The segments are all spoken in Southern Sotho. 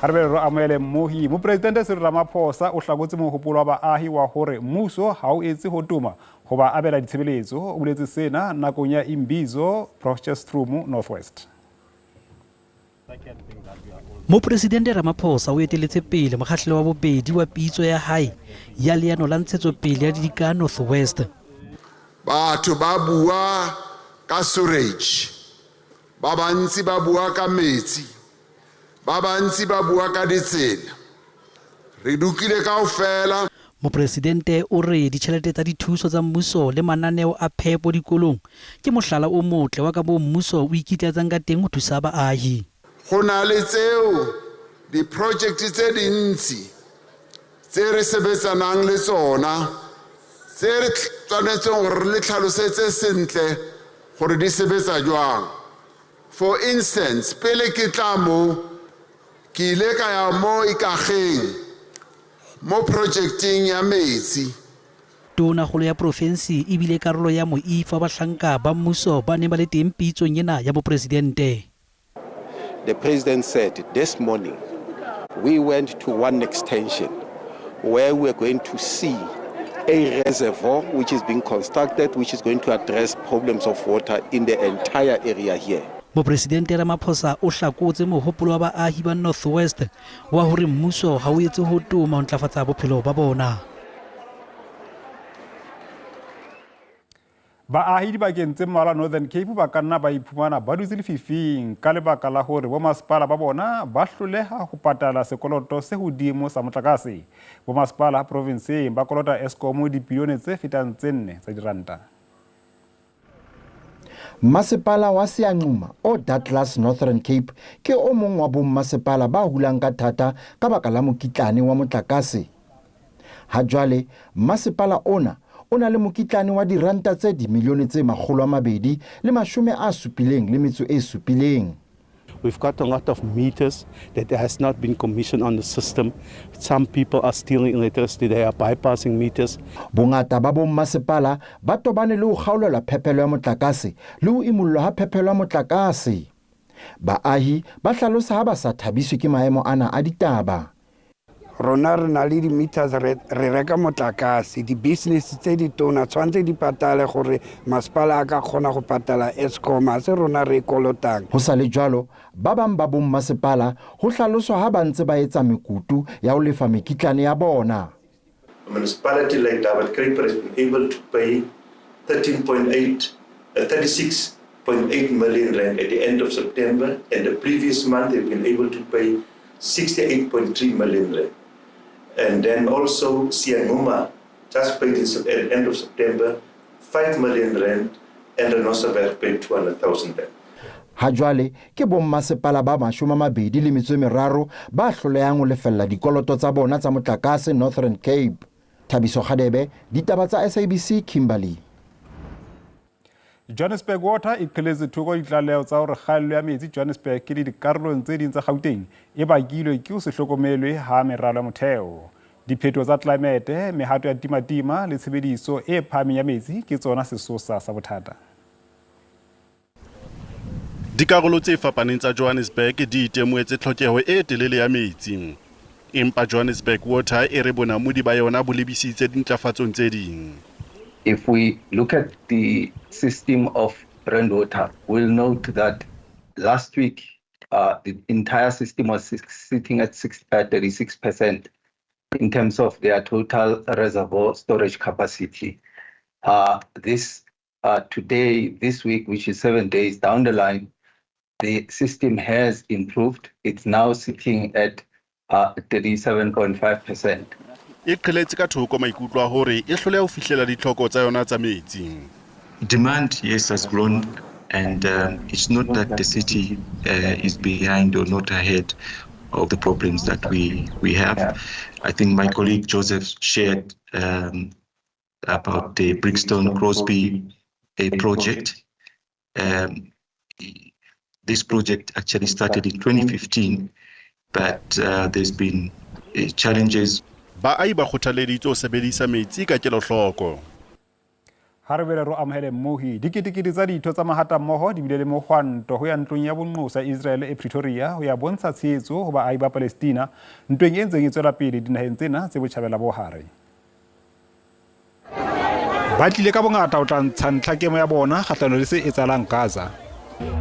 Ha re be re amohele mmohi. Mopresidente Cyril Ramaphosa o hlakotse mohopolo wa baahi wa hore mmuso ha o etse ho toma ho ba abela ditshebeletso. O boletse sena nakong ya Imbizo Potchefstroom North West. Mopresidente Ramaphosa o eteletse pele mokgahlelo wa bobedi wa pitso ya hae ya leano la ntshetsopele ya dika North West. Batho ba bua ka sewerage, ba bantsi ba bua ka metsi, ba bantsi ba bua ka ditsela. Re dukile kaofela. Mopresidente o re ditjhelete tsa dithuso tsa mmuso le mananeo a phepo dikolong ke mohlala o motle wa ka moo mmuso o ikitlaetsang ka teng ho thusa baahi. Go na le tseo di-project tse dintsi tse re sebetsanang le tsona tse re tshwanetseng gore re le tlhalosetse sentle gore di sebetsa jwang. For instance, pele ke tla mo, ke ile ka ya mo Ikageng mo projecteng ya metsi. Tonakgolo ya profensi e bile karolo ya moifo wa bahlanka ba mmuso ba neng ba le teng pitsong ena ya mopresidente. The president said this morning we went to one extension where we are going to see a reservoir which is being constructed, which is going to address problems of water in the entire area here. Mopresidente Ramaphosa o hlakotse mohopolo wa baahi ba North West wa hore mmuso ha o etse ho toma ho ntlafatsa bophelo ba bona. Baahi dibakeng tse mmalwa Northern Cape ba ka nna ba iphumana ba dutse lefifing ka lebaka la hore bomasepala ba bona ba hloleha ho patala sekoloto se hodimo sa motlakase. Bomasepala provinseng ba kolota Eskom dibilione tse fetang tse 4 tsa diranta. Masepala wa Seanquma o Douglas Northern Cape ke o mong wa bommasepala ba hulang ka thata ka baka la mokitlane wa motlakase. Ha jwale masepala ona o na le mokitlane wa diranta tse dimilione tse 277. We've got a lot of meters that has not been commissioned on the system. Some people are stealing electricity, they are bypassing meters. Bongata ba bommasepala ba tobane le ho kgaolelwa phepelo ya motlakase le ho imollwa ha phepelo ya motlakase. Baahi ba hlalosa ha ba sa thabiswe ke maemo ana a ditaba. Rona re na le di-meters, re reka motlakase. Di-business tse ditona tshwanetse di patale gore masepala a ka kgona go patala Eskom, ha se rona re e kolotang. Ho sa le jwalo, ba bang ba bommasepala ho hlaloswa ha ba ntse ba etsa mekutu ya ho lefa mekitlane ya bona. A municipality like David Kruiper has been able to pay 36.8 million rand at the end of September, and the previous month they've been able to pay 68.3 million rand. And then also Sianguma just paid at the end of September 5 million rand, and Renosterberg paid 200,000 rand. Ha jwale ke bommasepala ba 23 ba hlolehang ho lefella dikoloto tsa bona tsa motlakase Northern Cape. Thabiso Kgadebe, ditaba tsa SABC, Kimberley. Johannesburg Water e qheletse thoko ditlaleho tsa hore kgaello ya metsi Johannesburg le dikarolong tse ding tsa Gauteng e bakilwe ke ho se hlokomelwe ha meralo ya motheo. Diphetoho tsa tlelaemete, mehato ya timatima le tshebediso e phahameng ya metsi ke tsona sesosa sa bothata. Dikarolo tse fapaneng tsa Johannesburg di itemohetse tlhokeho e telele ya metsi. Empa Johannesburg Water e re bonamodi ba yona bo lebisitse dintlafatsong tse ding. If we look at the system of Rand Water, we'll note that last week the entire system was sitting at 36% in terms of their total reservoir storage capacity. Today, this week, which is 7 days down the line, the system has improved. It's now sitting at 37.5%. E qheletse ka thoko maikutlo a hore e hloleha ho fihlela ditlhoko tsa yona tsa metsi. Demand, yes, has grown, and it's not that the city is behind or not ahead of the problems that we have. I think my colleague Joseph shared about the Brixton Crosby project. This project actually started in 2015, but there's been challenges. Baahi ba kgothaleditswe ho sebedisa metsi ka kelohloko. Ha re boele re amohele mmohi. Diketekete tsa ditho tsa mahatammoho di bile le mohwanto ho ya ntlong ya bonqosa Israel e Pretoria ho ya bontsha tshehetso ho baahi ba Palestina ntweng e ntseng e tswela pele dinaheng tsena tse botjhabela bo hare. Ba tlile ka bongata ho tla ntsha ntlhakemo ya bona kgahlano le se etsahalang Gaza.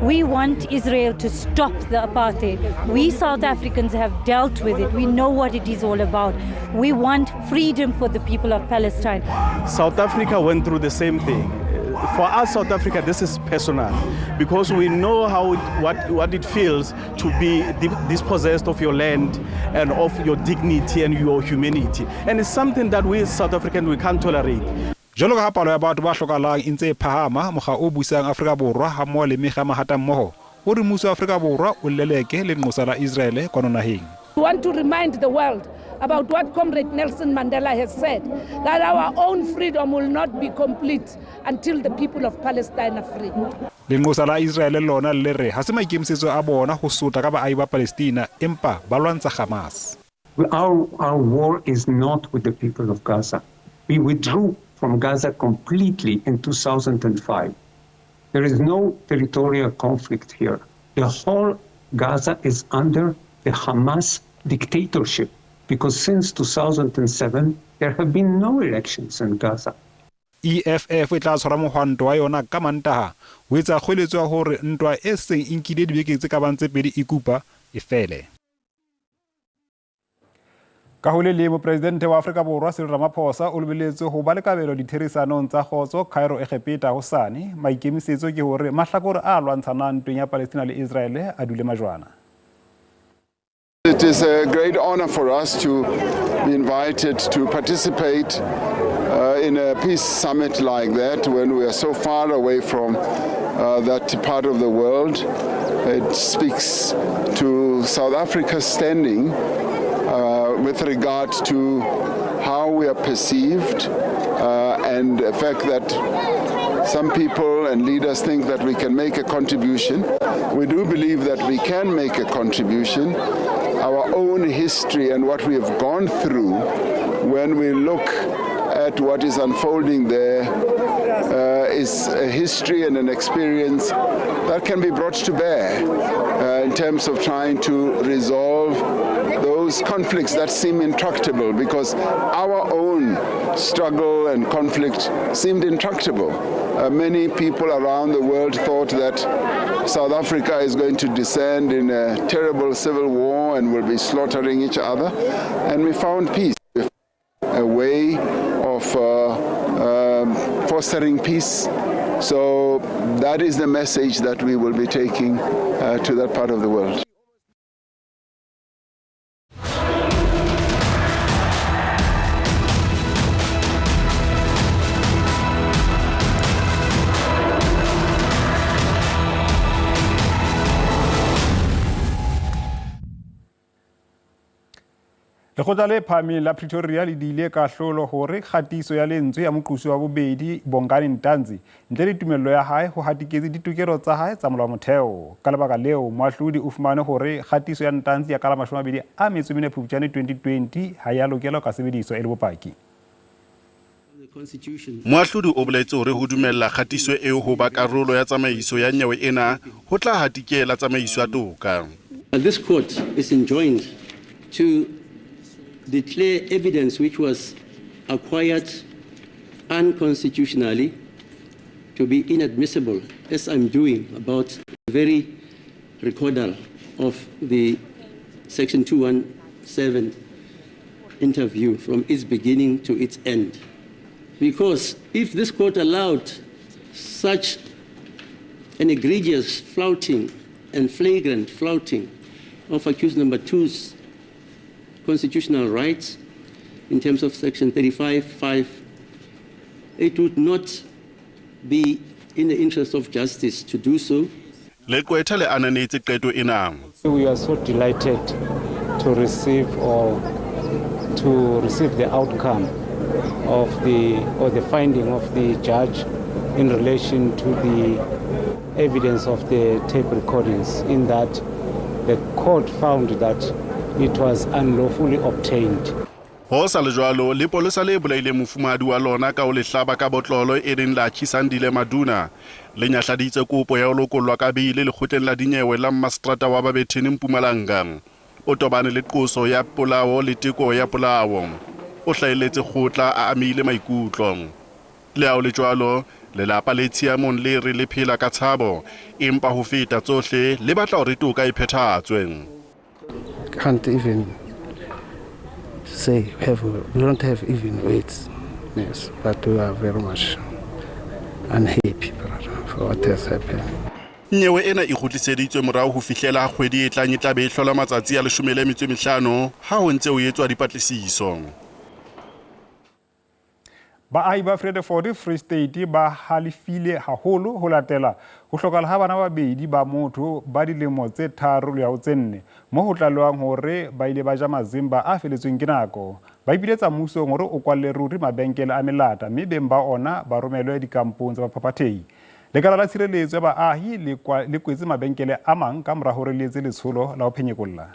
We want Israel to stop the apartheid. We South Africans have dealt with it. We know what it is all about. We want freedom for the people of Palestine. South Africa went through the same thing. For us, South Africa, this is personal because we know how what it feels to be dispossessed of your land and of your dignity and your humanity. And it's something that we South Africans, we can't tolerate. Jwalo ka ha palo ya batho ba hlokahalang e ntse e phahama, mokga o busang Afrika Borwa hammoho le mekga ya mahatammoho o re mmuso wa Afrika Borwa o leleke lenqosa la Israele kwano naheng. We want to remind the world about what Comrade Nelson Mandela has said, that our own freedom will not be complete until the people of Palestine are free. Lenqosa la Israele lona le re ha se maikemisetso a bona ho sotla ka baahi ba Palestina empa ba lwantsha Hamas. Our war is not with the people of Gaza. We withdrew from Gaza completely in 2005. There is no territorial conflict here. The whole Gaza is under the Hamas dictatorship because since 2007, there have been no elections in Gaza. EFF e tla tshwara mohwanto wa yona ka Mantaha ho etsa kgoeletso ya hore ntwa e seng e nkile dibeke tse ka bang tse pedi e kupa e fele. Ka ho le leng, Mopresidente wa Afrika Borwa Cyril Ramaphosa o lebeletswe ho ba le kabelo ditherisanong tsa kgotso Cairo, Egepeta hosane. Maikemisetso ke hore mahlakore a lwantshanang ntweng ya Palestina le Israele a dule majwana. It is a great honor for us to be invited to participate in a peace summit like that when we are so far away from that part of the world. It speaks to South Africa's standing with regard to how we are perceived and the fact that some people and leaders think that we can make a contribution. We do believe that we can make a contribution. Our own history and what we have gone through, when we look at what is unfolding there, is a history and an experience that can be brought to bear in terms of trying to resolve those conflicts that seem intractable, because our own struggle and conflict seemed intractable. Many people around the world thought that South Africa is going to descend in a terrible civil war and will be slaughtering each other, and we found peace, a way of fostering peace. So that is the message that we will be taking to that part of the world. Lekgotla le phahameng la Pretoria le diile kahlolo hore kgatiso ya lentswe ya moqosi wa bobedi Bongani Ntanzi ntle le tumello ya hae ho hatiketse ditokelo tsa hae tsa molao motheo. Ka lebaka leo, moahlodi o fumane hore kgatiso ya Ntanzi ya ka la 24 Phupjane 2020 ha ya lokela ka sebediswa e le bopaki. Moahlodi o boletse hore ho dumella kgatiso eo ho ba karolo ya tsamaiso ya nyewe ena ho tla hatikela tsamaiso ya toka. This court is enjoined to declare evidence which was acquired unconstitutionally to be inadmissible, as I'm doing about the very recorder of the Section 217 interview from its beginning to its end. Because if this court allowed such an egregious flouting and flagrant flouting of accused number 2's constitutional rights in terms of Section 35(5), it would not be in the interest of justice to do so. Leqwetha le ananetse qeto ena. We are so delighted to receive the outcome of the finding of the judge in relation to the evidence of the tape recordings, in that the court found that it was unlawfully obtained. Ho sa le jwalo, lepolesa le bolaileng mofumahadi wa lona ka ho le hlaba ka botlolo e leng la Chisandile Maduna, le nyahladitse kopo ya ho lokollwa ka beile lekgotleng la dinyewe la mmaseterata wa Babetheni Mpumalanga. O tobane le qoso ya polao le teko ya polao. O hlahelletse kgotla a amehile maikutlo. Le ha ho le jwalo, lelapa le tshiamong le re le phela ka tshabo, empa ho feta tsohle le batla hore toka e phethahatswe. Can't even say have we don't have even words, yes, but we are very much unhappy, brother, for what has happened. Nyewe ena e kgutliseditswe morao ho fihlela ha kgwedi e tlang e tla be e hlola matsatsi a 15 ha ho ntse ho etswa dipatlisiso. Baahi ba Vredefort Free State ba halefile haholo ho latela ho hlokahala ha bana ba babedi ba motho ba dilemo tse 3 le ya ho tse 4 mo ho tlalehwang hore ba ile ba ja mazimba a feletsweng ke nako. Ba ipiletsa mmusong hore o kwalle ruri mabenkele a melata mme beng ba ona ba romelwe dikampong tsa baphaphathehi. Lekala la tshireletso ya baahi le kwetse mabenkele a mang ka mora hore le etse letsholo la ho phenyekolla.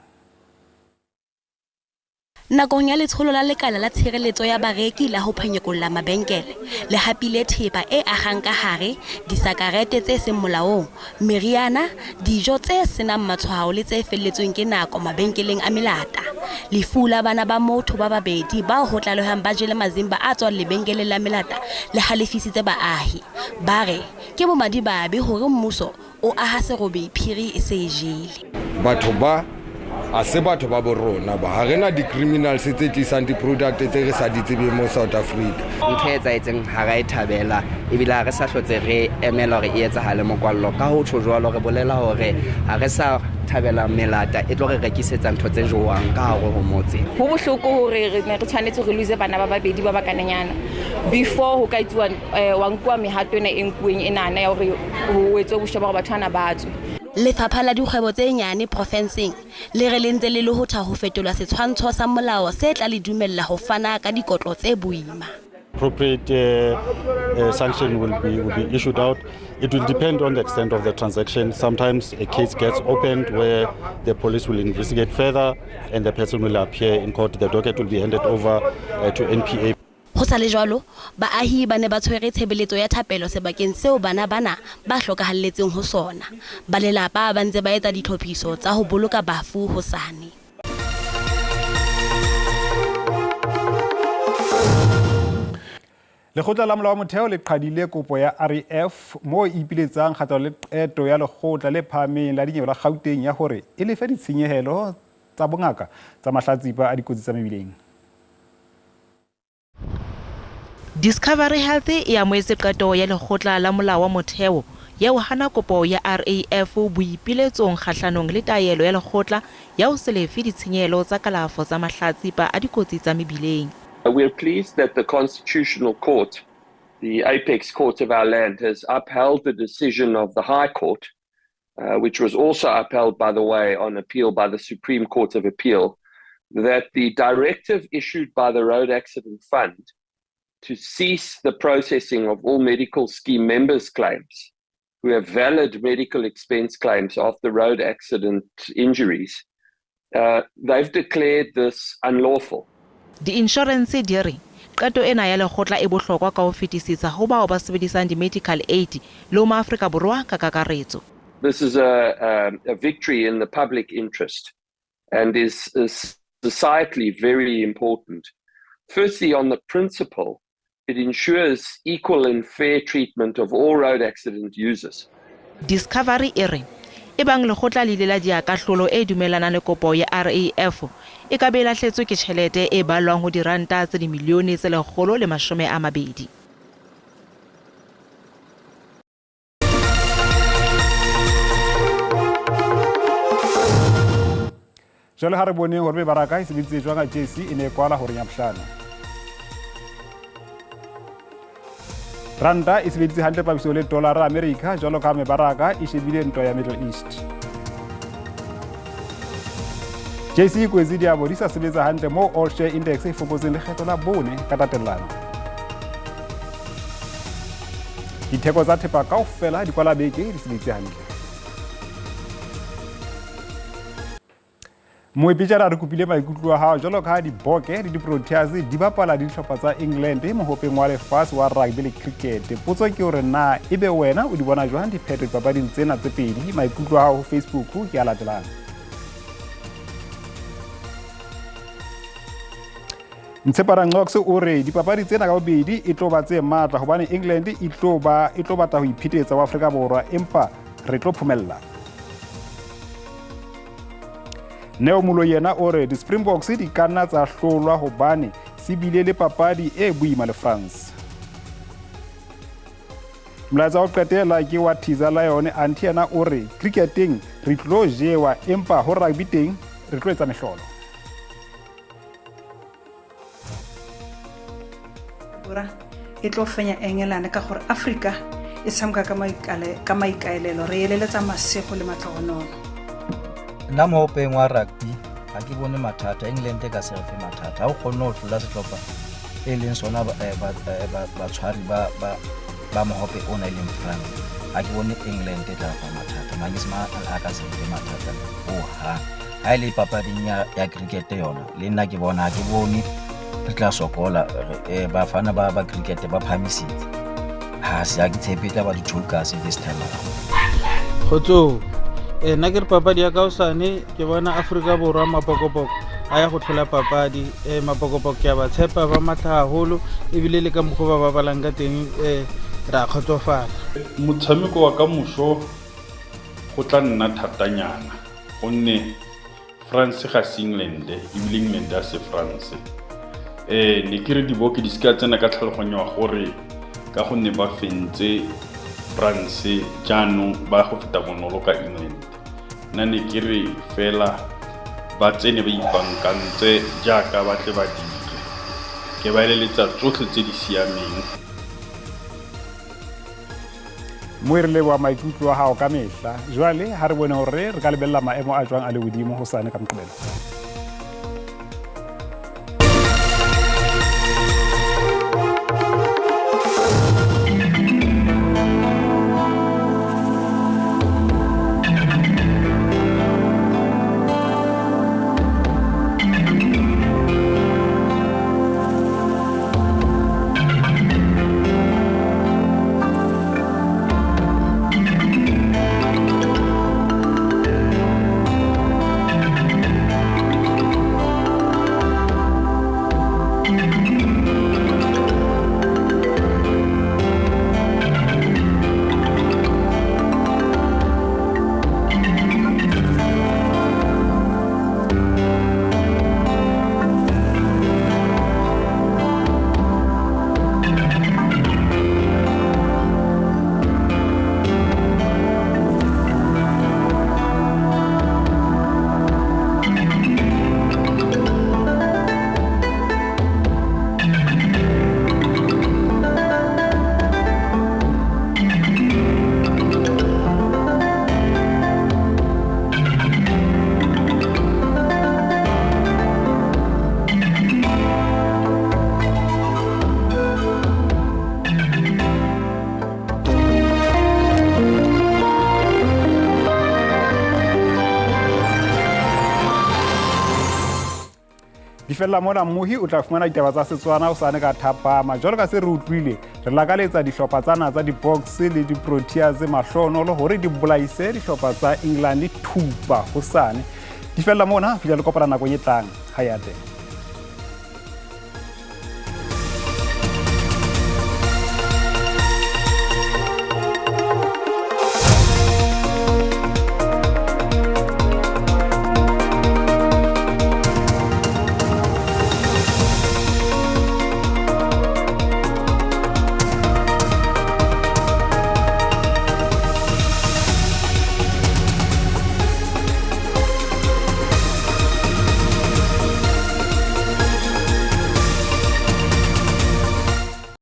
Nakong ya letsholo la lekala la tshireletso ya bareki la ho phenyekolla mabenkele, le hapile thepa e akgang ka hare, disakarete tse seng molaong, meriana, dijo tse senang matshwao le tse felletsweng ke nako mabenkeleng a melata. Lefu la bana ba motho ba babedi bao ho tlalehwang ba jele mazimba a tswang lebenkeleng la melata le halefisitse baahi. Ba re ke bomadimabe hore mmuso o aha serobe phiri e se e jele. Batho ba a se batho ba bo rona ba, ha re na di-criminals tse tlisang di-product tse re sa di tsebeng mo South Africa. Ntho e etsahetseng ha ra e thabela, ebile ha re sa hlotse re emela hore e etsahale mokwallo. Ka ho tjho jwalo re bolela hore ha re sa thabela melata e tlo re rekisetsa ntho tse jowang ka hare ho motse. Ho bohloko hore re ne re tshwanetse re lose bana ba babedi ba bakanenyana before ho ka etsuwa wa nkuwa mehato ena e nkuweng enana ya hore ho etswe bosho ba hore batho bana ba tswe. Lefapha la dikgwebo tse nyane profenseng le re le ntse le lohotha ho fetola setshwantsho sa molao se tla le dumella ho fana ka dikotlo tse boima. Appropriate sanction will be issued out. It will depend on the extent of the transaction. Sometimes a case gets opened where the police will investigate further and the person will appear in court. The docket will be handed over to NPA. Ho sa le jwalo, baahi ba ne ba tshwere tshebeletso ya thapelo sebakeng seo bana bana ba hlokahalletseng ho sona. Ba lelapa ba ntse ba etsa ditlhophiso tsa ho boloka bafu hosane. Lekgotla la Molao wa Motheo le qadile kopo ya RAF moo e ipiletsang kgahlano le qeto ya lekgotla le phahameng la dinyewe la Gauteng ya hore e lefe ditshenyehelo tsa bongaka tsa mahlatsipa a dikotsi tsa mebileng. Discovery Health e amohetse qeto ya lekgotla la Molao wa Motheo ya ho hana kopo ya RAF boipiletsong kgahlanong le taelo ya lekgotla ya ho se lefe ditshenyehelo tsa kalafo tsa mahlatsipa a dikotsi tsa mebileng. We are pleased that the Constitutional Court, the apex court of our land, has upheld the decision of the High Court, which was also upheld, by the way, on appeal by the Supreme Court of Appeal, that the directive issued by the Road Accident Fund to cease the processing of all medical scheme members' claims who have valid medical expense claims after road accident injuries, they've declared this unlawful. Di-insurance di re qeto ena ya lekgotla e bohlokwa ka ho fetisisa ho bao ba sebedisang di-medical aid le ho maAfrika Borwa ka kakaretso. This is a victory in the public interest and is societally very important. Firstly, on the principle, it ensures equal and fair treatment of all road accident users. Discovery e re ebang lekgotla le ile la diya kahlolo e dumellanang le kopo ya RAF, e ka be e lahletswe ke tjhelete e balwang ho diranta tse dimilione tse 120. Jwale ha re boneng hore mebaraka e sebeditse jwang ha JSE e ne e kwala horeng ya bohlano. Ranta e sebeditse hantle papisong le dolara America jwalo ka mebaraka e shebile ntwa ya Middle East. JSE e kwetse diabo di sa sebetsa hantle moo All Share Index e fokotseng lekgetho la bone ka tatellano. Ditheko tsa thepa kaofela di kwala beke di sebeditse hantle. Moepejana re kopile maikutlo a hao jwalo ka ha diboke le di-Proteas di bapala le dihlopha tsa England mohopeng wa lefatshe wa rugby le cricket. Potso ke hore na ebe wena o di bona jwang diphetho dipapading tsena tse pedi? Maikutlo a hao ho Facebook ke a latelang. Ntshepara Ncox o re dipapadi tsena ka bobedi e tlo ba tse matla hobane England e tlo ba e tlo batla ho iphetetsa wa Afrika Borwa empa re tlo phomella. Neo Mulo yena o re di-Springboks di ka nna tsa hlolwa hobane se bile le papadi e boima le France. Molaetsa wa ho qetela ke wa Thiza Lion anthe yena o re cricketeng re tlo jewa empa ho rugby teng re tlo etsa mehlolo. Borwa e tlo fenya Engelane ka gore Afrika e tshameka ka maikaelelo re eleletsa masego le matlhogonolo. Nna mo openg wa rugby ga ke bone mathata, England e ka se re fe mathata. Ga o kgonne go tlola setlhopha e leng sona eh, eh, batshwari ba mogope ona e leng France, ga ke bone England e tla fa mathata. Manyesemane a ka se re fe mathata hohang. Ha e le papading ya, ya cricket yona le nna ke bona ha ke bone re tla sokola eh, bafana ba ba cricket ba phamisitse ha se ha ke tshepe tla ba di-chokers this time around. Kgotsong e nna ke re papadi ya kaosane ke bona Aforika Borwa mapokopoko a ya go tlhola papadi e mapokopoko ke a ba tshepa ba matla haholo ebile le ka mokgwa ba bapalang ka teng um re a kgotsofala. Motshameko wa ka moso go tla nna thatanyana gonne France ga se England ebile England a se France. Um ne ke re diboke di seka tsena ka tlhaloganyo ya gore ka gonne ba fentse France jaanong ba go feta bonolo ka England. Nna ne ke re fela ba tsene ba ipankantse jaaka ba tle ba dire. Ke ba eleletsa tsotlhe tse di siameng. Mo e re leboa maikutlo a gago ka mehla. Jwale ha re bone hore re ka lebelela maemo a jwang a lehodimo hosane ka Moqebelo. Di fella mona mmohi o tla fumana ditaba tsa Setswana o sane ka thapama. Jwalo ka se re utlwile, re lakaletsa dihlopha tsa naha tsa di-Boks le di-Proteas mahlonolo hore di bolaise dihlopha tsa England thupa hosane. Di fella mona, fihla le kopana nakong e tlang. Ha ya teng.